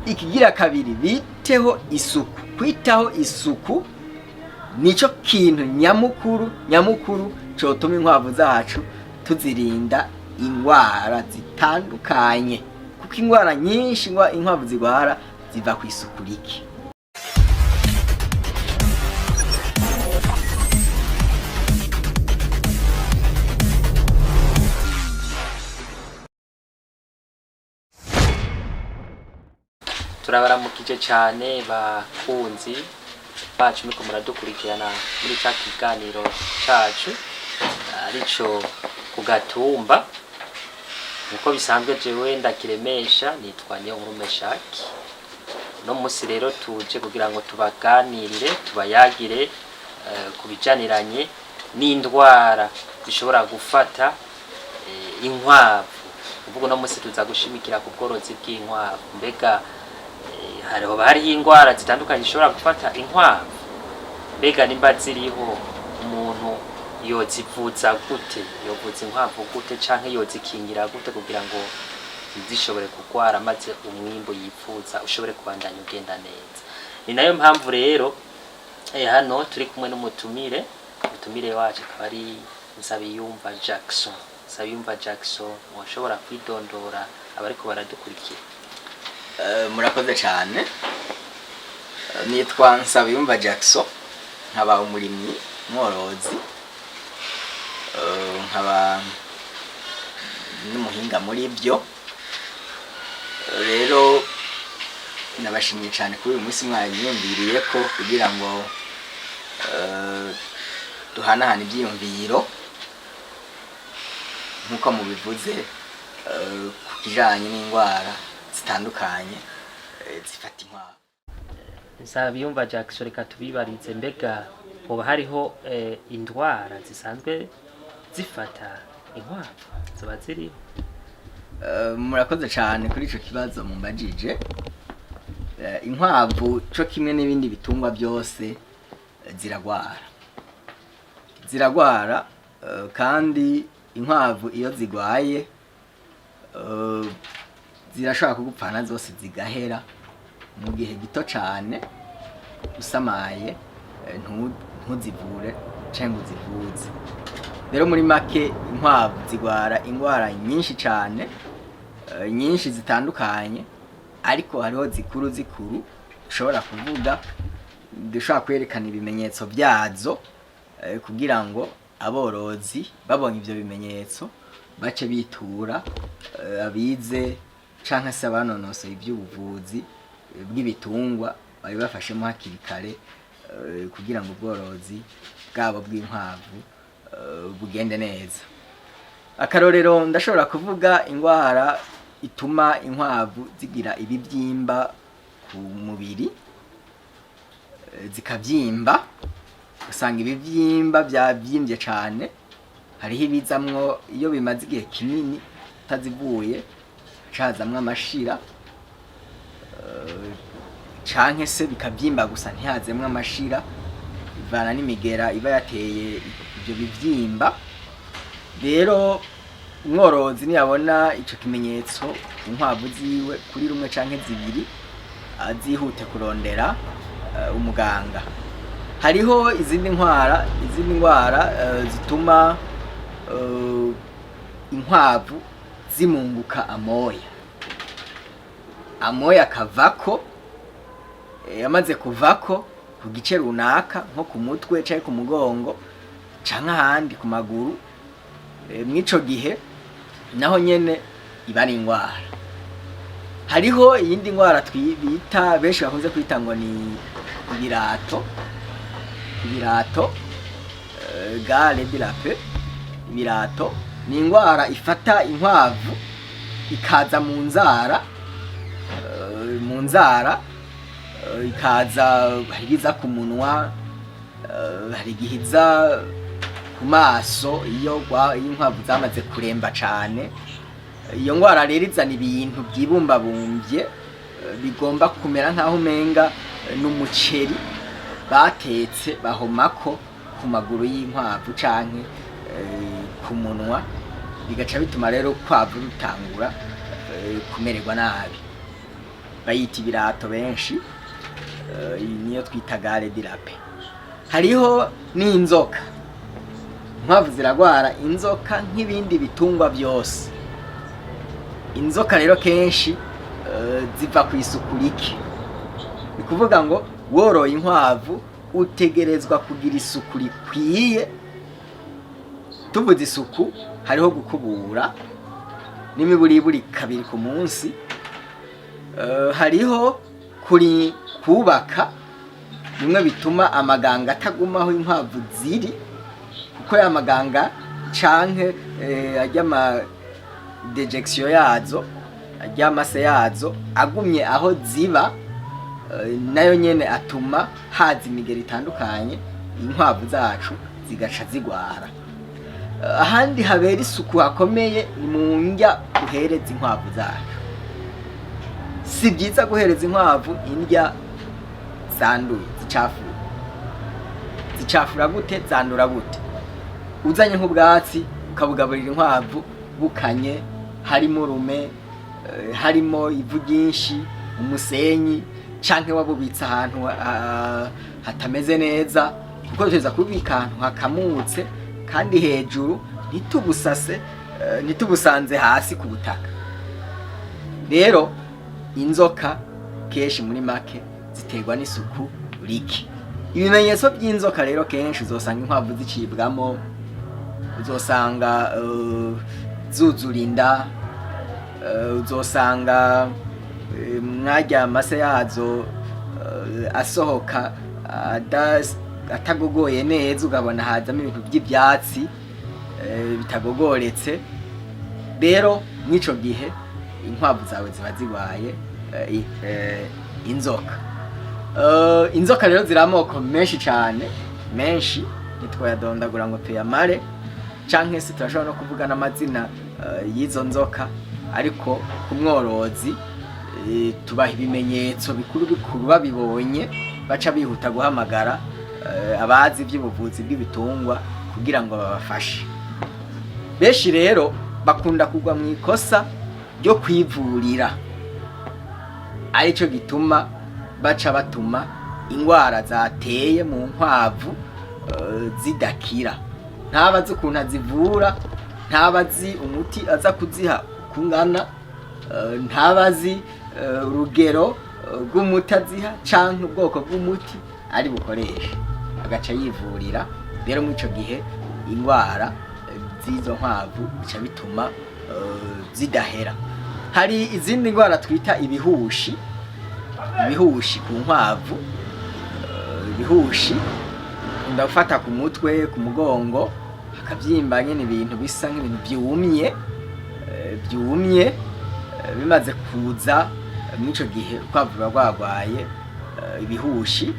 Ikigira kabiri, biteho isuku. Kwitaho isuku nico kintu nyamukuru nyamukuru cotuma inkwavu zacu tuzirinda ingwara zitandukanye, kuko ingwara nyinshi inkwavu zigwara ziva ku isuku rike. Turabaramukije cyane bakunzi bacu muriko muradukurikirana muri ca kiganiro cacu arico ku gatumba. Nkuko bisanzwe, jewe ndakiremesha, nitwa Niyonkuru Meshaki. Uno musi rero tuje kugira ngo tubaganirire, tubayagire ku bijaniranye n'indwara zishobora gufata inkwavu. Kuvuga uno musi tuza gushimikira ku bworozi bw'inkwavu. Mbega hariho hariho indwara zitandukanye zishobora gufata inkwavu? Mbega nimba ziriho, umuntu yozivuza gute, yovuza inkwavu gute, canke yozikingira gute kugira ngo ntizishobore kugwara, maze umwimbu yifuza ushobore kubandanya ugenda neza? Ni nayo mpamvu rero hano turi kumwe n'umutumire. Umutumire wacu akaba ari Nsabiyumva Jackson. Nsabiyumva Jackson, washobora kwidondora abariko baradukurikira? Murakoze cyane. Nitwa Nsabiyumva Jackson, nkaba umurimyi mworozi, nkaba n'umuhinga muri byo. Rero nabashimiye cyane kuri uyu munsi mwanyiyumviriye ko kugira ngo duhanahane ibyiyumviro, nk'uko mubivuze, ku kijanye n'indwara zitandukanye zifata inkwavu. Nsabiyumva Jackson, reka tubibarize: mbega hoba hariho indwara zisanzwe zifata inkwavu? Ziba ziriho? Murakoze cyane kuri ico kibazo mumbajije. Inkwavu co kimwe n'ibindi bitungwa byose, ziragwara, ziragwara. Kandi inkwavu iyo zigwaye, zirashobora kugupfana zose zigahera mu gihe gito cane usamaye, ntuzivure canke ngo uzivuze. Rero muri make, inkwavu zigwara ingwara nyinshi cane, nyinshi zitandukanye, ariko hariho zikuru zikuru ushobora kuvuga, dushobora kwerekana ibimenyetso byazo, kugira ngo aborozi babonye ivyo bimenyetso bace bitura abize canke se abanonosoye ivy'ubuvuzi bw'ibitungwa, babibafashemo hakiri kare, kugira ngo ubworozi bwabo bw'inkwavu bugende neza. Akarorero, ndashobora kuvuga indwara ituma inkwavu zigira ibibyimba ku mubiri, zikabyimba, usanga ibibyimba byabyimbye cane. Hariho ibizamwo iyo bimaze igihe kinini utazivuye, cazamwo amashira, canke se bikabyimba gusa ntihazemwo amashira, ivana n'imigera iba yateye ivyo bivyimba. Rero umworozi niyabona ico kimenyetso ku nkwavu ziwe, kuri rumwe canke zibiri, azihute kurondera umuganga. Hariho izindi ndwara zituma inkwavu zimunguka amoya, amoya akavako. Amaze kuvako ku gice runaka, nko ku mutwe canke ku mugongo canke ahandi ku maguru, mw'ico gihe naho nyene iba ari indwara. Hariho iyindi ndwara bita, benshi bakunze kwita ngo ni ibirato, ibirato, gale de lapin. Ibirato ni indwara ifata inkwavu ikaza mu nzara, mu nzara, ikaza, hari igihe iza ku munwa, hari igihe iza ku maso iyo inkwavu zamaze kuremba cane. Iyo ndwara rero izana ibintu byibumbabumbye, bigomba kumera nk'aho umenga n'umuceri batetse bahomako ku maguru y'inkwavu canke ku munwa, bigaca bituma rero ukwavu rutangura kumererwa nabi. Bayita ibirato benshi. Iyi niyo twita gale du lapin. Hariho n'inzoka. Inkwavu ziragwara inzoka nk'ibindi bitungwa byose. Inzoka rero kenshi ziva ku isuku rike. Ni kuvuga ngo woroye inkwavu utegerezwa kugira isuku rikwiye. Tuvuze isuku, hariho gukubura n'imiburiburi kabiri ku munsi. Hariho kuri kubaka bimwe bituma amaganga atagumaho inkwavu ziri, kuko ya maganga canke arya ama déjections yazo, arya amase yazo agumye aho ziba, nayo nyene atuma haza imigeri itandukanye, inkwavu zacu zigaca zigwara. Ahandi habera isuku hakomeye ni mu ndya uhereza inkwavu zacu. Si byiza guhereza inkwavu indya zanduye, zicafuye. Zicafura gute? Zandura gute? Uzanye nk'ubwatsi ukabugaburira inkwavu bukanye, harimo urume, harimo ivu ryinshi, umusenyi, canke wabubitse ahantu hatameze neza, kuko tuza kubika ahantu hakamutse kandi hejuru, ntitubusase, ntitubusanze hasi ku butaka. Rero inzoka kenshi muri make ziterwa n'isuku rike. Ibimenyetso by'inzoka rero, kenshi uzosanga inkwavu zicibwamo, uzosanga zuzura inda, uzosanga mwarya amase yazo asohoka atagogoye neza, ukabona hazamo ibintu by'ibyatsi bitagogoretse. Rero mw'ico gihe inkwavu zawe ziba zigwaye inzoka. Inzoka rero ziri amoko menshi cyane, menshi, ntitwayadondagura ngo tuyamare, canke se turashobora no kuvuga n'amazina y'izo nzoka. Ariko ku mworozi tubaha ibimenyetso bikuru bikuru, babibonye baca bihuta guhamagara abazi iby'ubuvuzi bw'ibitungwa kugira ngo babafashe. Benshi rero bakunda kugwa mu ikosa ryo kwivurira, aricyo gituma baca batuma ingwara zateye mu nkwavu zidakira. Ntaba azi ukuntu azivura, ntaba azi umuti aza kuziha uko ungana, ntaba azi urugero rw'umuti aziha canke ubwoko bw'umuti ari bukoreshe, agaca yivurira. Rero muri ico gihe ingwara z'izo nkwavu bica bituma zidahera. Hari izindi ndwara twita ibihushi, ibihushi ku nkwavu. Ibihushi ukunda gufata ku mutwe, ku mugongo, hakabyimba nyine ibintu bisa nk'ibintu byumye, byumye. Bimaze kuza, mw'ico gihe urukwavu ruba rwagwaye ibihushi.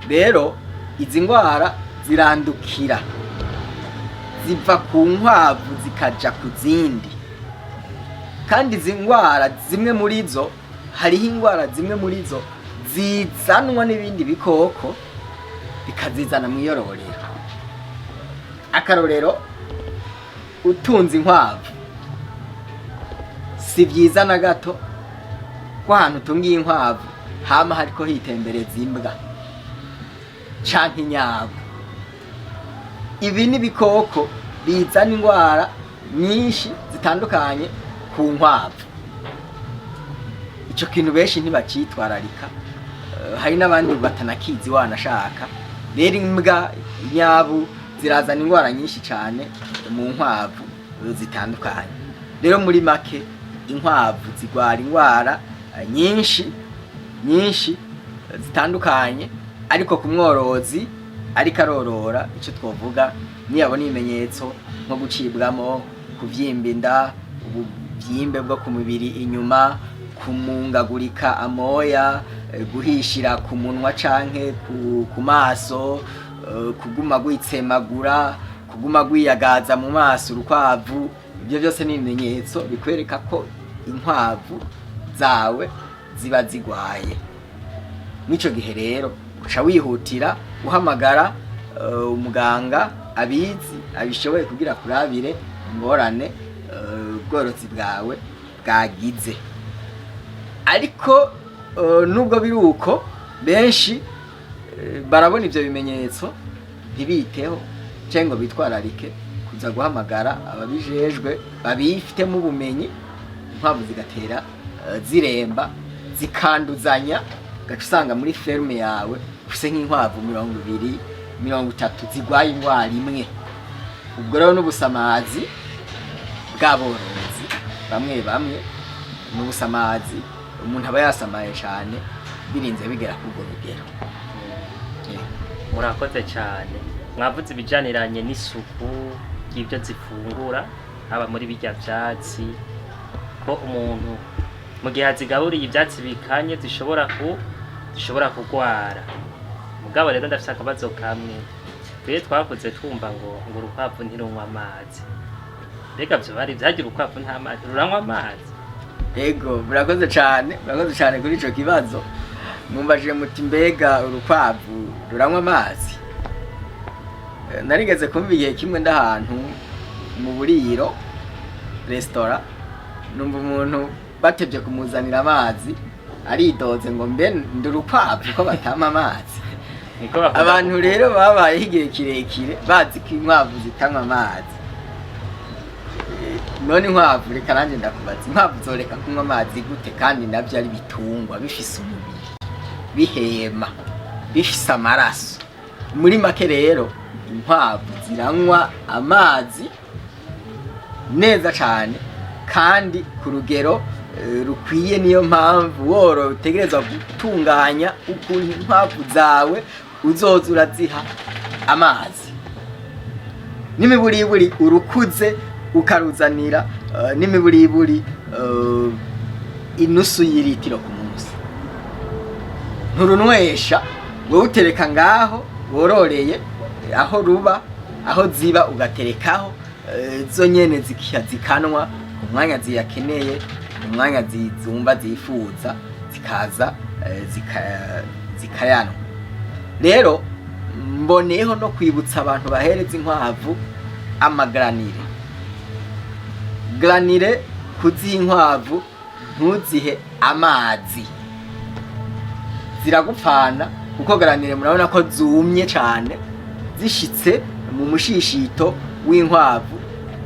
Rero izi ndwara zirandukira, ziva ku nkwavu zikaja ku zindi. Kandi izi ndwara zimwe muri zo, hariho indwara zimwe muri zo zizanwa n'ibindi bikoko, bikazizana mu iyororero. Akarorero, utunze inkwavu, si byiza na gato ko ahantu utungiye inkwavu hama hariko hitembereza imbwa canke inyabu. Ibi ni ibikoko bizana indwara nyinshi zitandukanye ku nkwavu. Ico kintu benshi ntibacitwararika. Hari n'abandi batanakizi wanashaka. Rero imbwa, inyabu zirazana indwara nyinshi cyane mu nkwavu zitandukanye. Rero muri make inkwavu zigwara indwara nyinshi nyinshi zitandukanye. Ariko ku mworozi ariko arorora, icyo twovuga, niyabona ibimenyetso nko gucibwamo, kuvyimba inda, ubuvyimbe bwo ku mubiri inyuma, kumungagurika amoya, guhishira ku munwa canke ku maso, kuguma gwitsemagura, kuguma gwiyagaza mu maso urukwavu, ibyo byose ni ibimenyetso bikwereka ko inkwavu zawe ziba zigwaye. Mw'ico gihe rero uca wihutira guhamagara umuganga abizi, abishoboye, kugira kurabire ingorane ubworozi bwawe bwagize. Ariko nubwo biri uko, benshi barabona ivyo bimenyetso ntibiteho cyangwa ngo bitwararike kuza guhamagara ababijejwe babifitemo ubumenyi. Inkwavu zigatera ziremba, zikanduzanya, ugaca usanga muri ferme yawe ufise nk'inkwavu 20, 30 zigwaye indwara imwe. Ubwo rero n'ubusamazi bw'aborozi bamwe bamwe, n'ubusamazi, umuntu aba yasamaye cyane birinze bigera kuri urwo rugero. Murakoze cyane. Mwavuze ibijaniranye n'isuku ry'ibyo zifungura, haba muri birya vyatsi, ko umuntu mu gihe azigaburiye ivyatsi bikanye zishobora kugwara. Mugabo rero ndafise akabazo kamwe. Twe twakuze twumva ngo urukwavu ntirunywa amazi. Mbega vyo bari vyagira urukwavu nta mazi ruranywa amazi? Ego, murakoze cyane, murakoze cyane kuri ico kibazo. Mumbajije muti: "Mbega urukwavu ruranywa amazi?" Narigeze kumva igihe kimwe ndahantu mu buriro, resitora, numva umuntu batevye kumuzanira amazi aridoze ngo: "Mbe ndi urukwavu ko batampa amazi?" Niko bakunda Abantu kuvuga. rero babayeho igihe kirekire bazi ko inkwavu zitanywa amazi. None inkwavu, reka nanjye ndakubaza, inkwavu zoreka kunywa amazi gute kandi nabyo ari bitungwa bifise umubiri, bihema, bifise amaraso? Muri make rero, inkwavu ziranywa amazi neza cyane kandi ku rugero rukwiye. Niyo mpamvu woro utegerezwa gutunganya ukuntu inkwavu zawe uzoza uraziha amazi, n'imiburiburi urukuze ukaruzanira n'imiburiburi inusu y'iritiro ku munsi. Nturunywesha wowe, utereka ngaho wororeye, aho ruba, aho ziba, ugaterekaho, zo nyene zikanwa umwanya ziyakeneye, umwanya zumva zifuza, zikaza zikayanwa. Rero mboneyeho no kwibutsa abantu bahereza inkwavu amagranulés. Granulés kuziha inkwavu, ntuzihe amazi, ziragupfana, kuko granulés murabona ko zumye cane. Zishitse mu mushishito w'inkwavu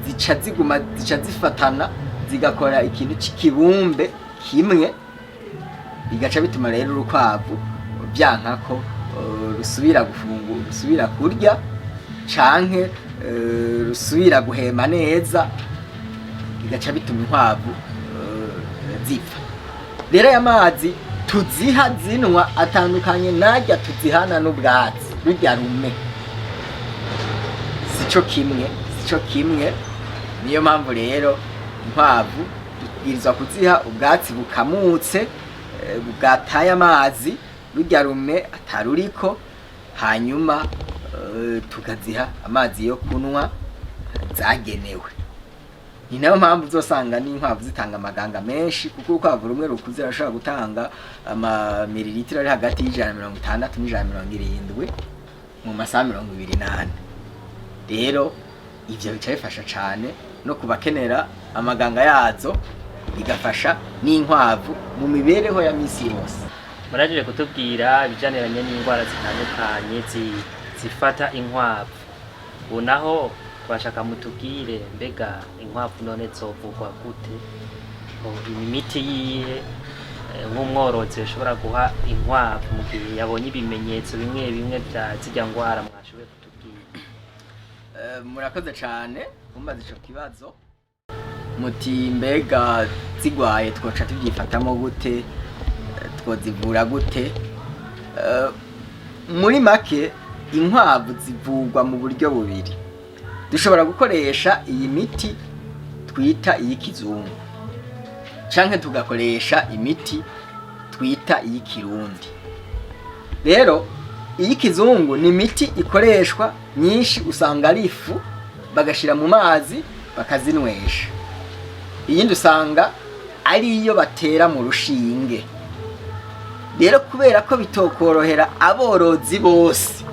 zica ziguma, zica zifatana, zigakora ikintu c'ikibumbe kimwe, bigaca bituma rero urukwavu byanka ko rusubira gufungura, rusubira kurya canke rusubira guhema neza, bigaca bituma inkwavu zipfa. Rero aya mazi tuziha zinwa atandukanye narya tuzihana n'ubwatsi rurya rume, sico kimwe, sico kimwe. Niyo mpamvu rero inkwavu tubwirizwa kuziha ubwatsi bukamutse, bwataye amazi, rurya rume ataruriko, hanyuma tukaziha amazi yo kunywa zagenewe. Ni nayo mpamvu uzosanga n'inkwavu zitanga amaganga menshi, kuko urukwavu rumwe rukuze rurashobora gutanga amamililitiro ari hagati y'160 n'170 mu masaha 24. Rero ivyo bica bifasha cane no kubakenera amaganga yazo, bigafasha n'inkwavu mu mibereho ya misi yose. Murajeje kutubwira ibijaniranye n'indwara zitandukanye zifata inkwavu. Ubu naho twashaka mutubwire: mbega inkwavu none zovugwa gute? Imiti yihe nk'umworozi yoshobora guha inkwavu mu gihe yabonye ibimenyetso bimwe bimwe vya zirya ngwara mwashoboye kutubwira? Murakoze cane kumbaza ico kibazo muti: "Mbega zigwaye twoca tuvyifatamo gute? Twozivura gute?" Muri make, inkwavu zivurwa mu buryo bubiri. Dushobora gukoresha iyi miti twita iy'ikizungu canke tugakoresha imiti twita iy'ikirundi. Rero iy'ikizungu ni imiti ikoreshwa myinshi, usanga ari ifu bagashira mu mazi bakazinywesha. Iyindi usanga ari iyo batera mu rushinge. Rero kubera ko bitokorohera aborozi bose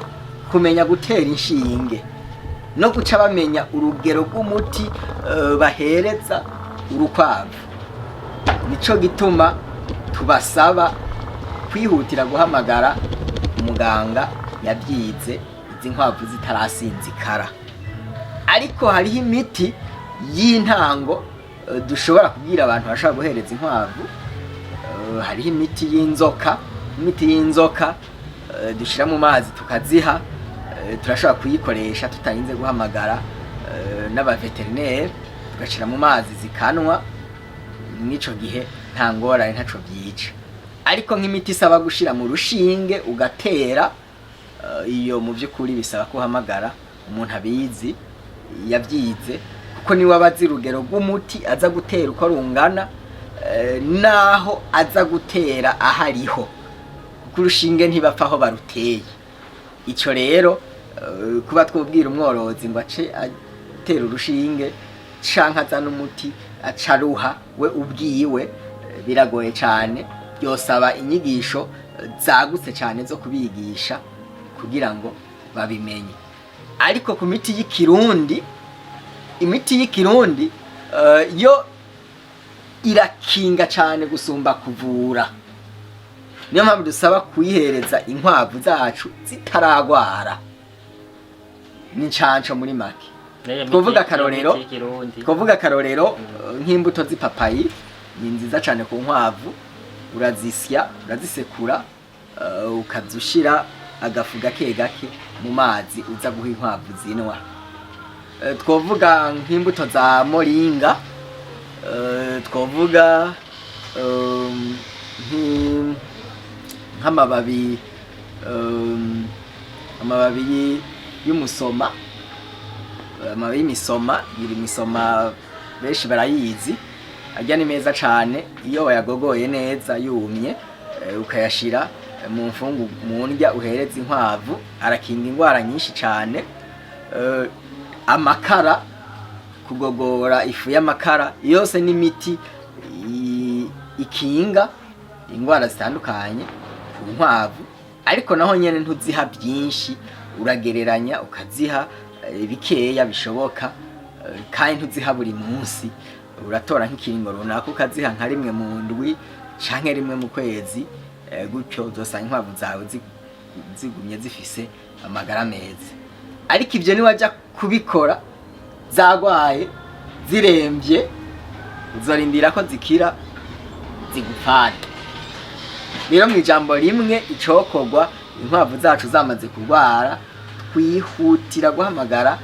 kumenya gutera inshinge no guca bamenya urugero rw'umuti bahereza urukwavu, nico gituma tubasaba Kwihutira guhamagara umuganga yabyize izi nkwavu zitarasinzikara. Ariko hariho imiti y'intango dushobora kubwira abantu bashobora guhereza inkwavu. Hariho imiti y'inzoka, imiti y'inzoka dushira mu mazi tukaziha. Turashobora kuyikoresha tutarinze guhamagara n'abaveterineri, tugashira mu mazi zikanwa. Mw'ico gihe nta ngorane, ntaco byica. Ariko nk'imiti isaba gushira mu rushinge ugatera, iyo mu by'ukuri bisaba ko uhamagara umuntu abizi yabyize, kuko niwe aba azi urugero rw'umuti aza gutera uko rungana, naho aza gutera ahariho, kuko urushinge ntibapfa aho baruteye. Ico rero kuba twubwira umworozi ngo ace atera urushinge canke azana umuti aca aruha we ubwiwe, biragoye cane. Byosaba inyigisho zagutse cane zo kubigisha kugira ngo babimenye. Ariko ku miti y'ikirundi, imiti y'ikirundi yo irakinga cane gusumba kuvura. Niyo mpamvu dusaba kuyihereza inkwavu zacu zitaragwara, n'incanco muri make. N'iyo Twovuga iyo miti y'ikirundi. Twovuga akarorero, nk'imbuto z'ipapayi ni nziza cyane ku nkwavu. Urazisya, urazisekura, ukazushira agafu gake gake mu mazi uza guha inkwavu zinwa. Twovuga nk'imbuto za moringa, twovuga nk'amababi amababi y'umusoma, amababi y'imisoma. Iri misoma benshi barayizi, arya ni meza cane iyo wayagogoye neza yumye, ukayashira mu mfungu mu ndya uhereza inkwavu, arakinga ingwara nyinshi cane. Amakara, kugogora ifu y'amakara yose n'imiti ikinga ingwara zitandukanye ku nkwavu. Ariko naho nyene ntuziha byinshi, uragereranya ukaziha bikeya bishoboka, kandi ntuziha buri munsi. Uratora nk'ikiringo runaka ukaziha nka rimwe mu ndwi canke rimwe mu kwezi, gutyo uzosanga inkwavu zawe zigumye zifise amagara meza. Ariko ivyo niwajya kubikora zagwaye, ziremvye, uzorindira ko zikira zigupfane. Rero mu ijambo rimwe, icokorwa inkwavu zacu zamaze kurwara, twihutira guhamagara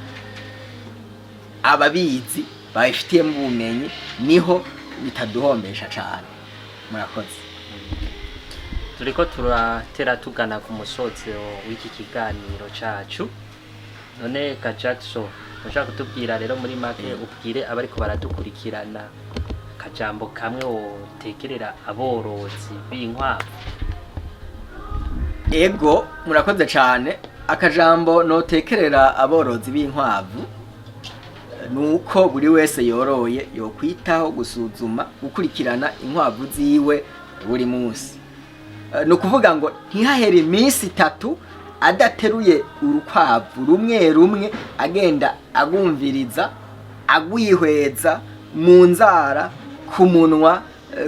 ababizi babifitiyemo ubumenyi, niho bitaduhombesha cane. Murakoze. Turiko turatera tugana ku musozo w'iki kiganiro cacu. None ka Jackson, ushaka kutubwira rero muri make, ubwire abariko baradukurikirana akajambo kamwe wotekerera aborozi b'inkwavu? Ego, murakoze cane. Akajambo notekerera aborozi b'inkwavu nuko buri wese yoroye yokwitaho gusuzuma, gukurikirana inkwavu ziwe buri munsi. Ni ukuvuga ngo ntihahere iminsi 3 adateruye urukwavu rumwe rumwe, agenda agumviriza, agwihweza mu nzara, ku munwa,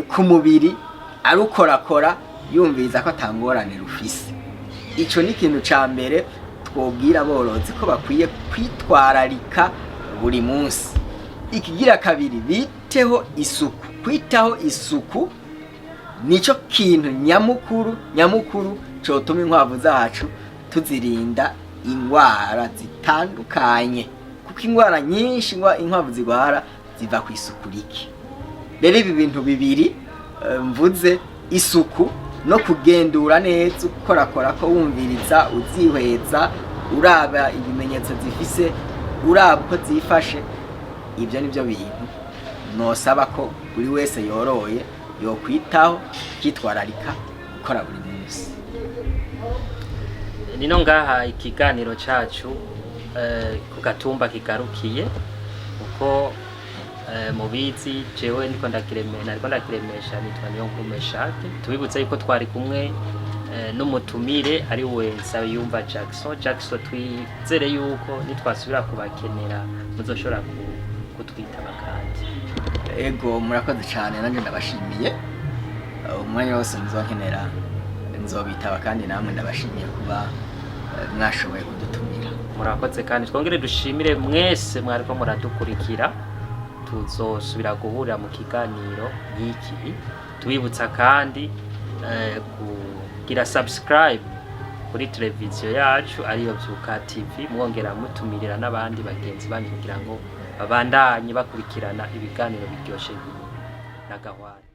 ku mubiri, arukorakora yumviriza ko atangorane rufise. Ico ni ikintu ca mbere twobwira aborozi ko bakwiye kwitwararika buri munsi. Ikigira kabiri, biteho isuku. Kwitaho isuku nico kintu nyamukuru nyamukuru cotuma inkwavu zacu tuzirinda ingwara zitandukanye, kuko ingwara nyinshi inkwavu zigwara ziva ku isuku rike. Rero ibi bintu bibiri mvuze, isuku no kugendura neza, ukorakora ko wumviriza, uzihweza, uraba ibimenyetso zifise, uraba uko zifashe, ibyo nibyo bintu nosaba ko buri wese yoroye yokwitaho, kwitwararika gukora buri munsi. Nino ngaha ikiganiro cacu ku gatumba kigarukiye, kuko mubizi jewe ndiko nariko ndakiremesha, nitwa Niyonkuru Meshake. Tubibutse yuko twari kumwe n'umutumire ari we Nsabiyumva Jackson. Jackson, twizere yuko nitwasubira kubakenera muzoshobora kutwitaba kandi. Ego, murakoze cyane, nanjye ndabashimiye. Umwanya wose muzonkenera Nzobitaba kandi namwe ndabashimiye kuba mwashoboye kudutumira. Murakoze, kandi twongere dushimire mwese mwariko muradukurikira. Tuzosubira guhurira mu kiganiro nk'iki. Tubibutsa kandi kugira subscribe kuri televiziyo yacu ariyo Vyuka TV, mwongera mutumirira n'abandi bagenzi banyu kugira ngo babandanye bakurikirana ibiganiro biryoshe nk'ibi. N'agahwane.